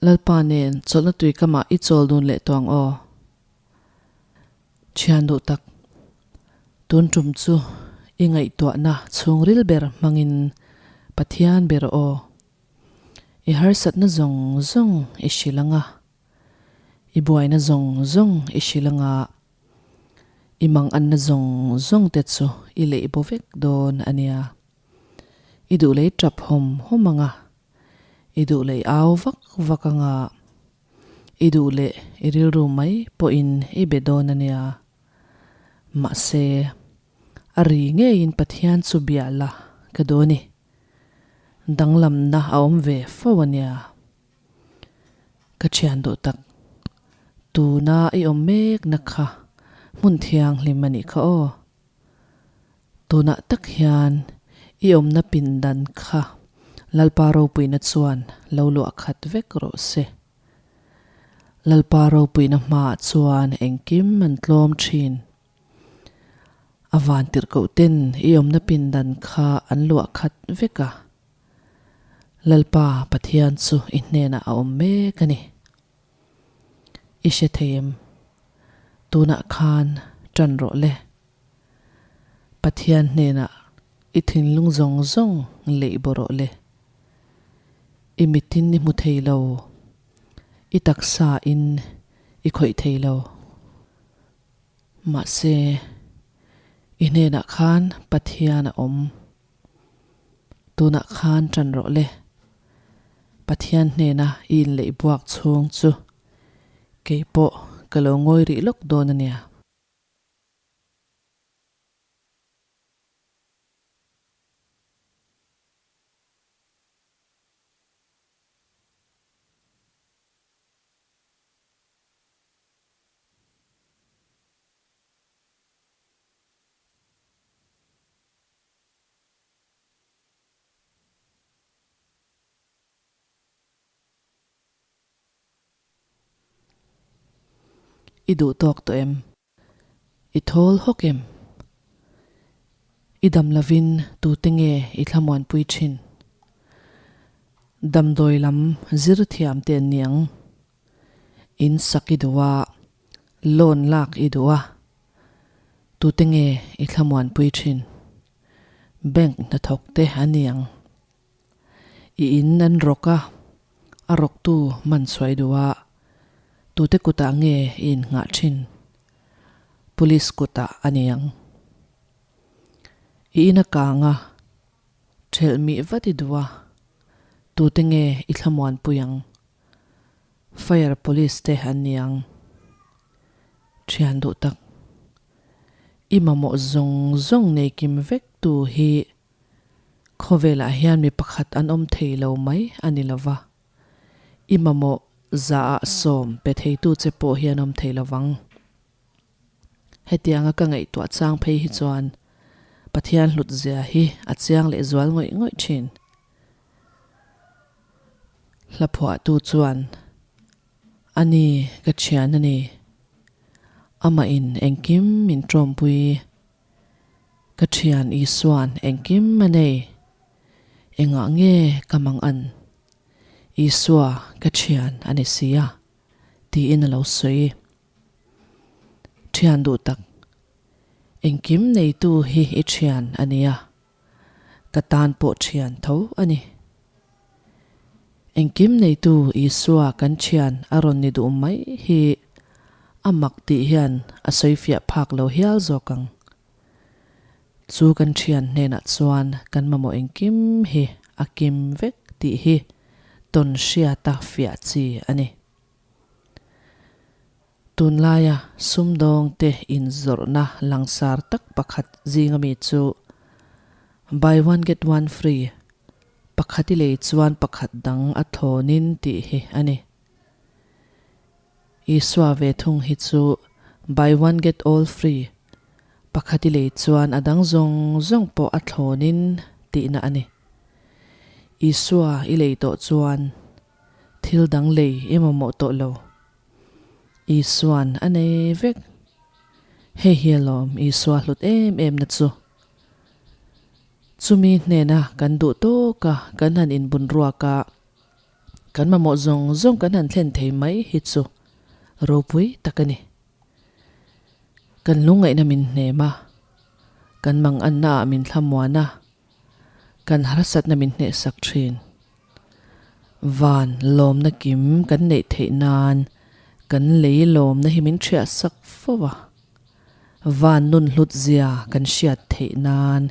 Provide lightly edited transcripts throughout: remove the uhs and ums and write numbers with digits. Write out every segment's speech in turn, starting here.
Lalpa nen chawlhna tui kamah i chawl dun leh tawh ang aw. Thian duh tak, tun tum chu i ngaihtuahna chhungril ber hmangin Pathian ber aw. I harsatna zawng zawng i hrilh ang a, i buaina zawng zawng i hrilh ang a, i manganna zawng zawng te chu i leih bo vek dawn a nia. I duh lei tap hawm hawm ang a, i duh lei au vak vak ang a, I duh leh i rilru mai pawhin i be dawn a nia. Mahse, a ri ngeiin Pathian chu bia la ka duh a ni. Danglamna a awm ve fo a nia. Ka thian duh tak, tuna i awm mekna kha hmun thianghlim a nih kha aw. Tunah tak hian i awmna pindan kha Lalpa ropuina chuan lo luah khat vek rawh se. Lalpa ropuina hmaah chuan engkim an tlawm thin. A van tirhkoh ten i awmna pindan kha an luah khat vek a. Lalpa Pathian chu i hnenah a awm mek a ni. I hre thei em? Tunah khan tan rawh le. Pathian hnenah i thinlung zawng zawng leih baw rawh le. I mitin i hmu thei lo, i taksa in i khawih thei lo. Mahse, i hnenah khan Pathian a awm. Tunah khan tan rawh le. Pathian hnena i inleih buak chhung chu kei pawh ka lo ngawi rih lawk dawn a nia. I duh tawk tawh em? I thawl hawk em? I dam lovin tute nge i thlamuanpui thin? Damdawi lam zir thiam te an ni ang. In sak i duh a, loan lak i duh a, tute nge i thlamuanpui thin? Bank hnathawk te an ni ang. I in an rawk a, a rawktu man chhuai duh a, tute kutah nge i innghah thin? Police kutah a ni ang. I in a kang a, thelh mih vat i duh a, tute nge i thlamuanpui ang? Fire police te an ni ang. Thian duh tak. I mamawh zawng zawng nei kim vek tu hi Khawvelah hian mi pakhat an awm thei lo mai a ni lo va, i mamawh zaah sawm pe theitu che pawh hi an awm thei lo vang. Hetianga ka ngaihtuah chang phei hi chuan Pathian hlut zia hi a chiang leh zual ngawih ngawih thin. Hlaphuahtu chuan, A ni, ka thian a ni. Amah in engkim min tawmpui. Ka thian Isua'n engkim a nei. Engah nge ka mang an? Isua ka thian a ni si a, tiin a lo sawi. Thian duh tak, engkim neitu hi i thian a nia, ka tan pawh thian tho a ni. Engkim neitu Isua kan thian a rawn ni duh mai hi a mak tih hian a sawifiah phak lo hial zawk ang. Chu kan thian hnenah chuan kan mamawh engkim hi a kim vek tih hi tawn hriata fiah chi a ni. Tunlaia sumdawngte inzawrhna langsar tak pakhat zinga mi chu Buy one get one free, pakhat i lei chuan pakhat dang a thlawnin tih hi a ni. Isua ve thung hi chu Buy one get all free, pakhat i lei chuan a dang zawng zawng pawh a thlawnin tihna a ni. Isua i lei tawh chuan Thil dang lei i mamawh tawh lo. Isua'n a nei vek. Hei hi alawm Isua hlut em em na chu. Chumi hnena kan duh tawk a, kan han inbun ruak a, Kan mamawh zawng zawng kan han thlen thei mai hi chu ropui tak a ni. Kan lungngaihna min hnem a, kan manganna ah min thlamuan a, kan harsatna min hnehsak thin. Van lawmna kim kan neih theih nan kan lei lawmna hi min thiahsak fo a. Van nun hlut zia kan hriat theih nan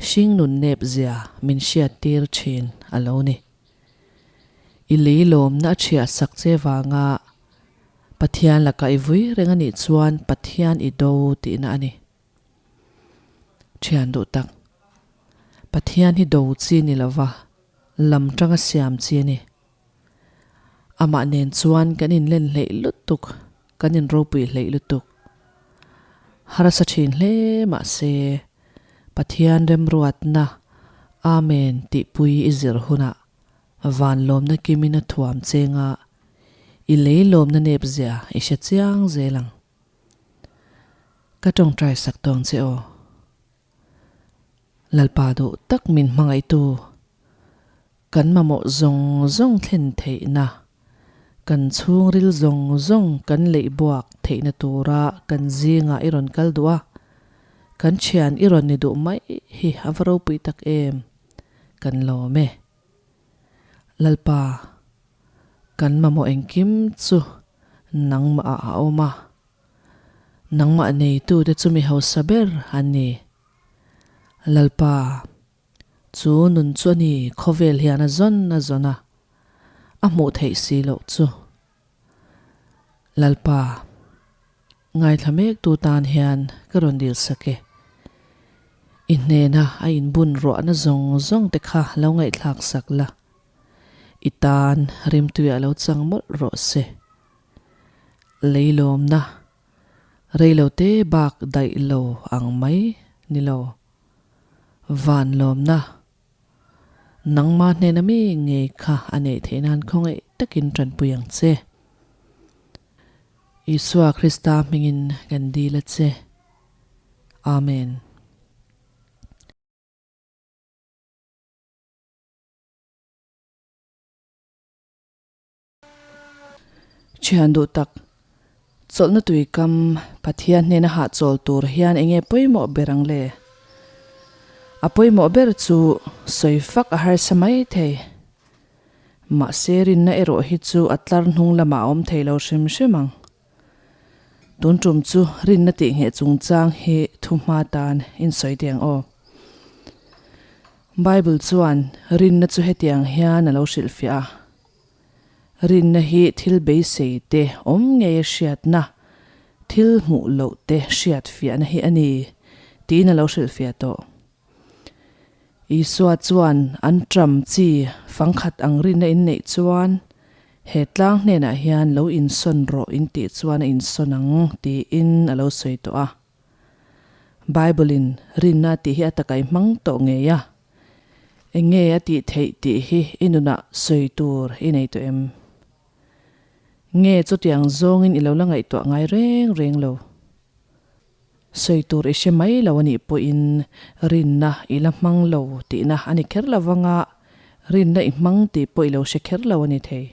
hring nun nep zia min hriat tir thin a lo ni. I lei lawmna a thiahsak che vanga Pathian laka i vui reng a nih chuan Pathian i do tihna a ni. Thian duh tak, Pathian hi do chi ni lova lam tanga siam chi a ni. Amah nen chuan kan inlen hleih lutuk, kan inropui hleih lutuk. Harsa thin hle mahse, Pathian remruatna Amen tihpui i zir hunah van lawmna kimin a thuam chenga i lei lawmna nep zia i hre chiang zel ang. Ka tawngtai sak dawn che aw. Lalpa duh tak min hmangaihtu, kan mamawh zawng zawng thlen theihna, kan chhungril zawng zawng kan leih buak theihna tura kan zingah i rawn kal duh a, kan thian i rawn ni duh mai hi a va ropui tak em, kan lawm e. Lalpa, kan mamawh engkim chu nangmah ah a awm a, Nangmah neitute chu mi hausa ber an ni. Lalpa, chu nun chu a ni khawvel hian a zawn a zawn a, a hmuh theih si loh chu. Lalpa, ngaithla mektu tan hian ka rawn dil sak e. I hnena a inbun ruahna zawng zawng te kha lo ngaihthlak sak la, i tan rimtuiah lo chang mawlh rawh se. Leilawmna reilote bak daih lo ang mai ni lo. Vanlawmna nangma hnena mi ngei kha a neih theih nan khawngaih takin tanpui ang che. Isua Krista hmingin kan dil a che. Amen. Thian duh tak, chawlhna tuikam Pathian hnena hahchawl tur hian enge pawimawh ber ang le? A pawimawh ber chu sawi fak a harsa mai thei. Mahse rinna erawh hi chu a tlar hnung lamah a awm thei lo hrim hrim ang. Tun tum chu rinna tih ngheh chungchang hi thu hma tan in sawi teh ang aw. Bible chuan rinna chu hetiang hian a lo hrilhfiah a, Rinna hi thil beisei te awm ngei a hriatna, thil hmuh loh te hriatfiahna hi a ni tiin a lo hrilhfiah tawh. Isua chuan an ṭam chi fangkhat ang rinna in neih chuan he tlang hnenah hian lo insawn rawh in tih chuan a insawn ang tiin a lo sawi tawh a. Bible-in rinna tih hi a takai hmang tawh ngei a. Eng nge a tih theih tih hi i nunah sawi tur i nei tawh em? Nge chutiang zawngin i lo la ngaihtuah ngai reng reng lo? Sawi tur i hre mai lo a nih pawhin rinna i la hmang lo tihna a ni kher lo vanga rinna i hmang tih pawh i lo hre kher lo a ni thei.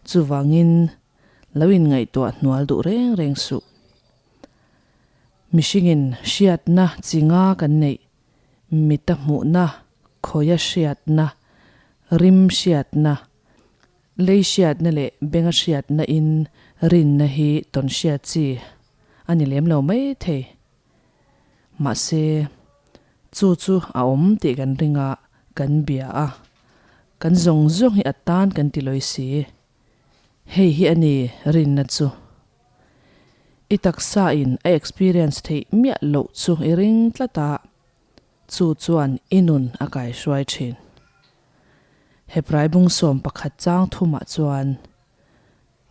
Chuvangin lo inngaihtuah hnual duh reng reng suh. Mihringin hriatna chi nga kan neih, mita hmuhna, khawia hriatna, rim hriatna, Lei hriatna leh benga hriatna in rinna hi tawn hriat chi a ni lem lo mai thei. Mahse, chu chu a awm tih kan ring a, kan bia a, kan zawng zawng hi a tan kan ti lawi si. Hei hi a ni rinna chu. I taksa in a experience theih miah loh chu i ring tlat a, Chu chuan i nun a kaihruai thin. Hebrai bungsawm pakhat chang thumah chuan,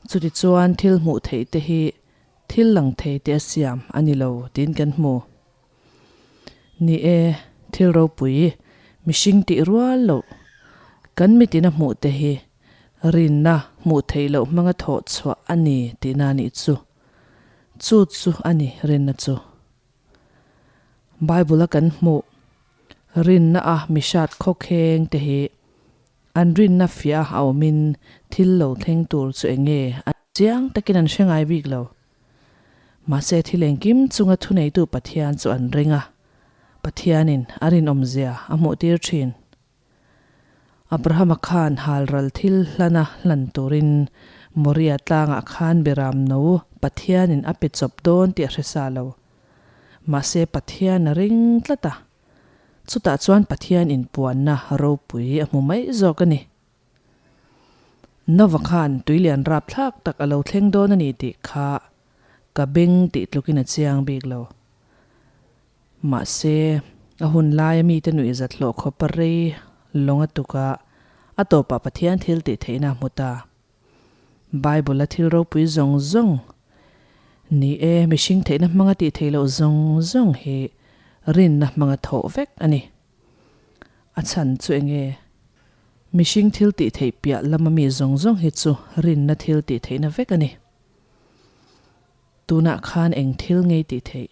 Chutichuan thil hmuh theih te hi thil lang thei te a siam a ni lo tiin kan hmu. Ni e, thil ropui, mihring tih rual loh, kan mitin a hmuh te hi rinna hmuh theih loh hmanga thawh chhuah a ni tihna a nih chu. Chu chu a ni rinna chu. Bible-a kan hmuh rinna a mihrat khawkheng te hi An rinna fiah a awmin thil lo thleng tur chu eng nge a chiang takin an hre ngai bik lo. Mahse thil engkim chunga thuneitu Pathian chu an ring a, Pathianin a rinawmzia a hmuhtir thin. Abrahama khan halral thil hlana hlan turin Moria tlangah khan Beram no Pathianin a pe chawp dawn tih a hre sa lo. Mahse Pathian a ring tlat a, chutah chuan Pathian inpuanna ropui a hmu mai zawk a ni. Nova khan tuilian rapthlak tak a lo thleng dawn a ni tih kha ka beng tih tlukin a chiang bik lo. Mahse, a hun laia mite nuihzat hlawh khawpa rei lawng a tuk a, a tawpah Pathian thil tih theihna a hmu ta. Bible-a thil ropui zawng zawng, ni e, mihring theihna hmanga tih theih loh zawng zawng hi rinna hmanga thawh vek a ni. A chhan chu eng nge? Mihring thil tih theih piah lama mi zawng zawng hi chu rinna thil tih theihna vek a ni. Tunah khan eng thil ngei tih theih?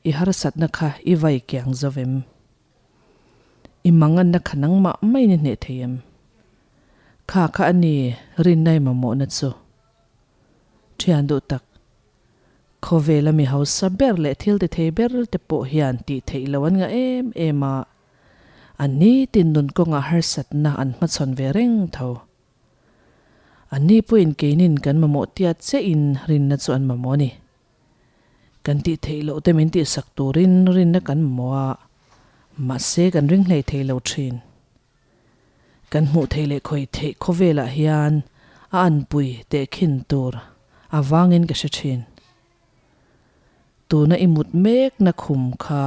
I harsatna kha i vai kiang zo em? I manganna kha nangmah maiin i hneh thei em? Kha kha a ni rinna i mamawhna chu. Thian duh tak, khawvela mi hausa ber leh thil ti thei ber te pawh hian tih theih loh an ngah em em a, an nitin nun kawngah harsatna an hmachhawn ve reng tho. Anni pawhin keinin kan mamawh tiat chiahin rinna chu an mamawh a ni. Kan tih theih loh te min tihsak turin rinna kan mamawh a, mahse kan ring hlei thei lo thin. Kan hmuh theih leh khawih theih khawvelah hian a anpui tehkhin tur avangin ka hre thin. Tuna i mut mekna khum kha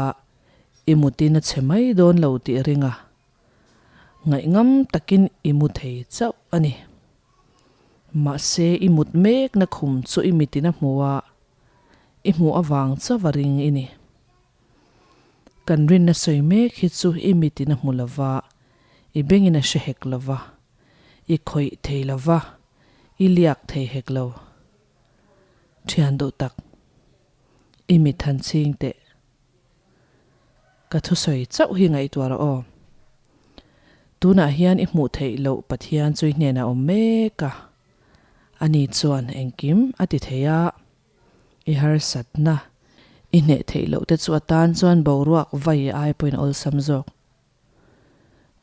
i mutin a chhe mai dawn lo tih ring a, Ngaihngam takin i mu thei chauh a ni. Mahse i mut mekna khum chu i mitin a hmu a, i hmuh avang chauh a ring i ni. Kan rinna sawi mek hi chu i mitin a hmu lo va, i bengin a hre hek lo va, i khawih thei lo va, i liak thei hek lo. Thian duh tak, i mit han chhing teh. Ka thusawi chauh hi ngaihtuah rawh aw. Tunah hian i hmuh theih loh Pathian chu i hnenah awm mek a. Ani chuan engkim a ti thei a. I harsatna, i hneh theih loh te chu atan chuan boruak vai ai pawhin a awlsam zawk.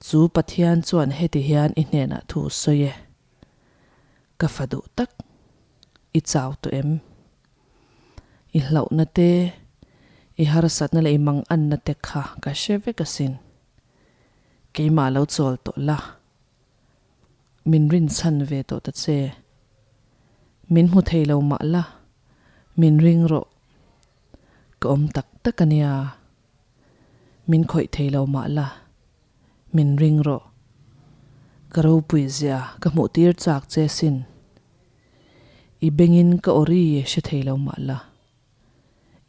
Chu Pathian chuan heti hian i hnenah thu sawi e. Ka fa duh tak, i chau tawh em? I hlauhna te, i harsatna leh i manganna te kha ka hre vek asin. Keimah lo chawl tawh la, min rinchhan ve tawh ta che. Min hmu thei lo mah la, min ring rawh. Ka awm tak tak a nia. Min khawih thei lo mah la, min ring rawh. Ka ropui zia ka hmuh tir chak che sin. I bengin ka awri hre thei lo mah la,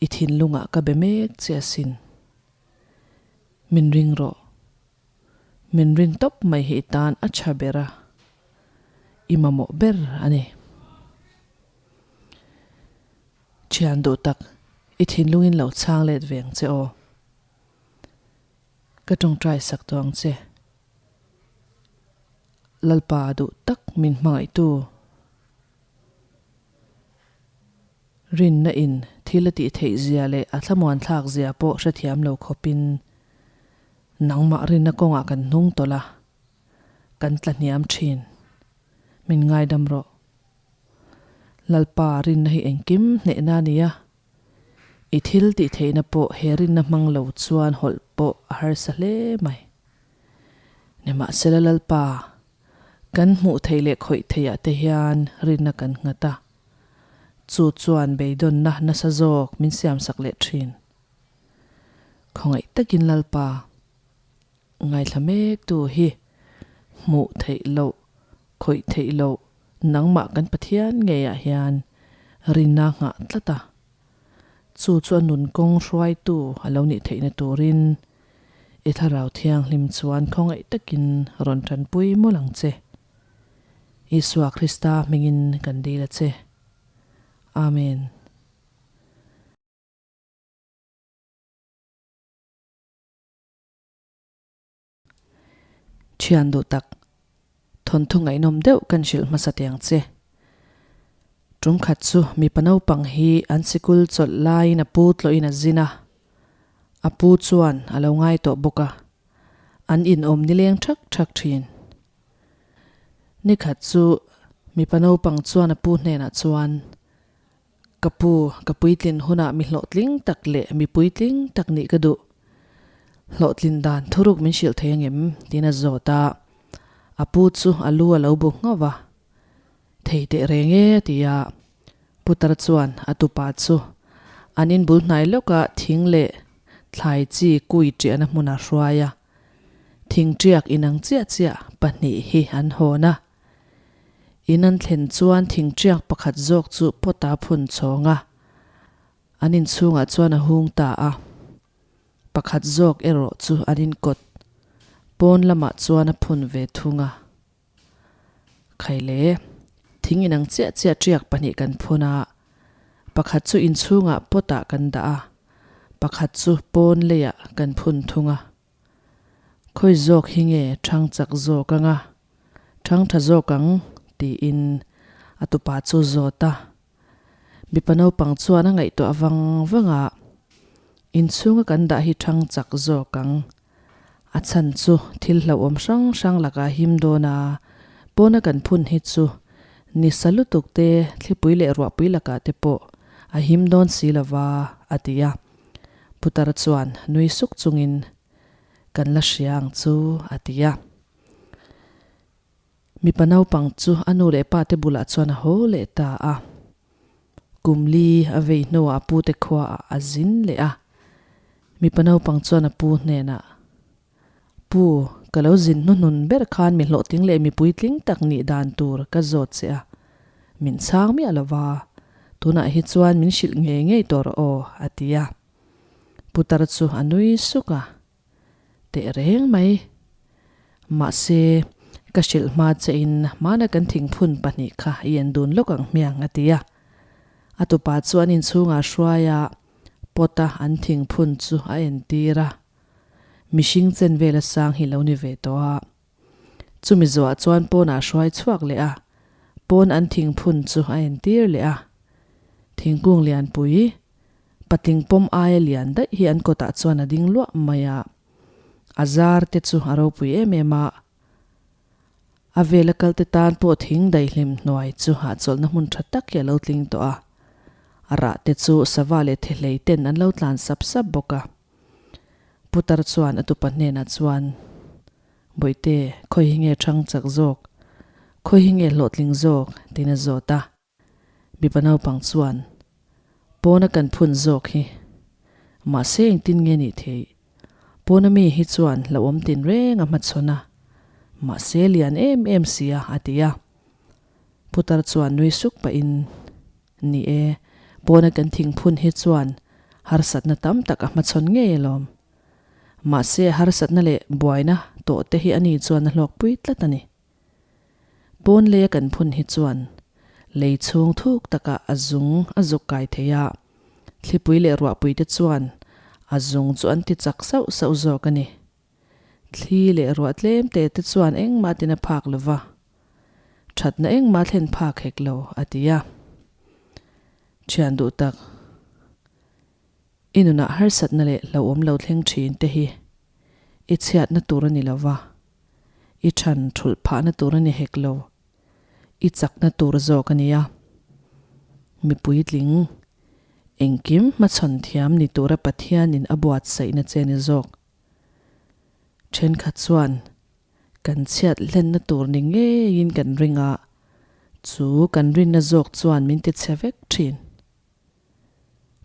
i thinlungah ka be mek che asin. Min ring rawh. Min rin tawp mai hi i tan a tha ber a, i mamawh ber a ni. Thian duh tak, i thinlungin lo chhang let ve ang che aw. Ka tawngtai sak tawh ang che. Lalpa duh tak min hmangaihtu. Rinna in thil a tih theih zia leh a thlamuan thlak zia pawh hrethiam lo khawpin nangmah rinna kawngah kan hnung tawlh a, kan tla hniam thin. Min ngaidam rawh. Lalpa rinna hi engkim hnehna a ni a, i thil tih theihna pawh he rinna hmang lo chuan hawlh pawh a harsa hle mai. Nimahsela Lalpa, kan hmuh theih leh khawih theihah te hian rinna kan nghat a, chu chuan beidawnna nasa zawk min siamsak leh thin. Khawngaih takin Lalpa, ngaithla mektu hi hmuh theih loh, khawih theih loh nangmah kan Pathian ngeiah hian rinna nghah tlat a, chu chu a nun kawng hruaitu a lo nih theihna turin I Thlarau Thianghlim chuan khawngaih takin rawn tanpui mawlh ang che. Isua Krista hmingin kan dil a che. Amen. Thian duh tak, thawnthu ngaihnawm deuh kan hrilh hmasa teh ang che. Tum khat chu mipa naupang hi an sikul chawlh laiin a pu tlawhin a zin a, a pu chuan a lo ngai tawh bawk a, an inawm nileng thak thak thin. Nikhat chu mipa naupang chuan a pu hnenah chuan, Ka pu, ka puitlin hunah mi hlawhtling tak leh mi puitling tak nih ka duh. Hlawhtlin dan thuruk min hrilh thei angem? tiin a zawt a. A pu chu a lu a lo bu nghauh va. Thei teh reng e, a ti a. Putar chuan a tupa chu an inbul hnai lawka thing leh thlai chi kui ṭiahna hmunah hruai a. Thing ṭiak inang chiah chiah pahnih hi an hawn a. In an thlen chuan thingṭiak pakhat zawk chu pot-a phun chhawng a, an inchhungah chuan a hung ta a. Pakhat zawk erawh chu an inkawt pawn lamah chuan a phun ve thung a. Khaile, thing inang chiah chiah ṭiak pahnih kan phun a, pakhat chu inchhungah pot-ah kan dah a, pakhat chu pawn leiah kan phun thung a. Khawi zawk hi nge thang chak zawk anga, thang tha zawk ang? tiin a tupa chu zawt a. Mipa naupang chuan a ngaihtuah vang vang a, Inchhunga kan dah hi thang chak zawk ang. A chhan chu thil hlauhawm hrang hrang lakah him dawn a, pawna kan phun hi chu ni sa lutuk te, thlipui leh ruahpui lakah te pawh a him dawn si lova, a ti a. Putar chuan nui suk chungin, Kan la hria ang chu, a ti a. Mipa naupang chu a nu leh pa te bulah chuan a haw leh ta a. Kum li a vei hnuah a pute khuaah a zin leh a. Mipa naupang chuan a pu hnenah, Pu, ka lo zin hnuhnun ber khan mi hlawhtling leh mi puitling tak nih dan tur ka zawt che a, min chhang miah lo va, tunah hi chuan min hrilh ngei ngei tawh rawh aw, a ti a. Putar chu a nui suk a, Teh reng mai. Mahse, ka hrilh hma che in hmana kan thingphun pahnih kha i en dun lawk ang hmiang, a ti a. A tupa chu an inchhungah hruai a, pot-a an thingphun chu a entir a. Mihring chen vela sang hi lo ni ve tawh a. Chumi zawhah chuan pawnah hruai chhuak leh a, pawn an thingphun chu a entir leh a. Thingkung lianpui, patling pawm aia lian daih hi an kawtah chuan a ding luah mai a. A zar te chu a ropui em em a. A vela kalte tan pawh thing daihlim hnuai chu hahchawlhna hmun tha tak hi a lo tling tawh a. A rah te chu sava leh thehlei ten an lo tlan sap sap bawk a. Putar chuan a tupa hnenah chuan, Bawihte, khawi hi nge thang chak zawk? Khawi hi nge hlawhtling zawk? tiin a zawt a. Mipa naupang chuan, Pawna kan phun zawk hi. Mahse engtin nge nih theih? Pawna mi hi chuan hlauhawm tinreng a hmachhawn a, mahse lian em em si a, a ti a. Putar chuan nui suk pahin, Ni e, pawna kan thingphun hi chuan harsatna tam tak a hmachhawn ngei alawm. Mahse harsatna leh buaina tawh te hi ani chuan a hlawkpui tlat a ni. Pawn leia kan phun hi chuan lei chhung thuk takah a zung a zuk kai thei a, thlipui leh ruahpui te chuan a zung chu an ti chak sauh sauh zawk a ni. Thli leh ruah tlem te te chuan engmah tin a phak lo va, thatna engmah thlen phak hek lo, a ti a. Thian duh tak, i nunah harsatna leh hlauhawm lo thleng thin te hi i chhiatna tur a ni lo va, i than thulh phahna tur a ni hek lo, i chakna tur zawk a nia. Mi puitling, engkim hmachhawn thiam ni tura Pathianin a buatsaihna che ni zawk. Thenkhat chuan kan chhiat hlenna tur ni ngeiin kan ring a, chu kan rinna zawk chuan min ti chhe vek thin.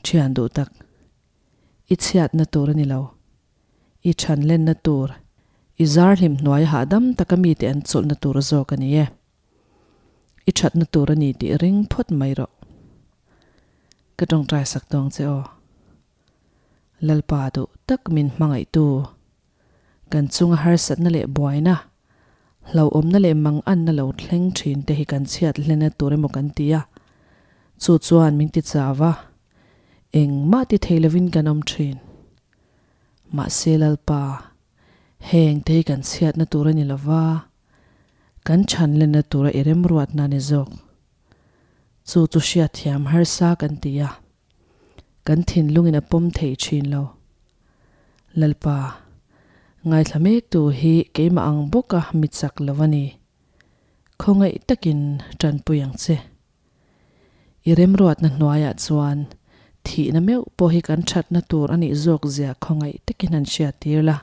Thian duh tak, i chhiatna tur a ni lo. I than lenna tur, i zar hlim hnuai hahdam taka mite an chawlhna tur zawk a ni e. I thatna tur a ni tih ring phawt mai rawh. Ka tawngtai sak tawng che aw. Lalpa duh tak min hmangaihtu, kan chunga harsatna leh buaina, hlauhawmna leh manganna lo thleng thin te hi kan chhiat hlenna tur emaw kan ti a, chu chuan min ti chau a, engmah ti thei lovin kan awm thin. Mahse Lalpa, Heng te hi kan chhiatna tur a ni lo va, kan chhanlenna tura i remruatna a ni zawk. Chu chu hriatthiam harsa kan ti a, kan thinlungin a pawm thei thin lo. Lalpa, ngaithla mektu hi keimah ang bawka mi chak lo a ni. Khawngaih takin tanpui ang che. I remruatna hnuaiah chuan thihna meuh pawh hi kan thatna tur a nih zawk zia khawngaih takin han hriattir la.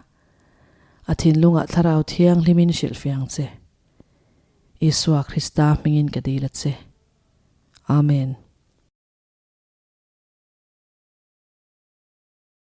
A thinlungah thlarau thianghlimin hrilhfiah ang che. Isua Krista hmingin ka dil a che. Amen.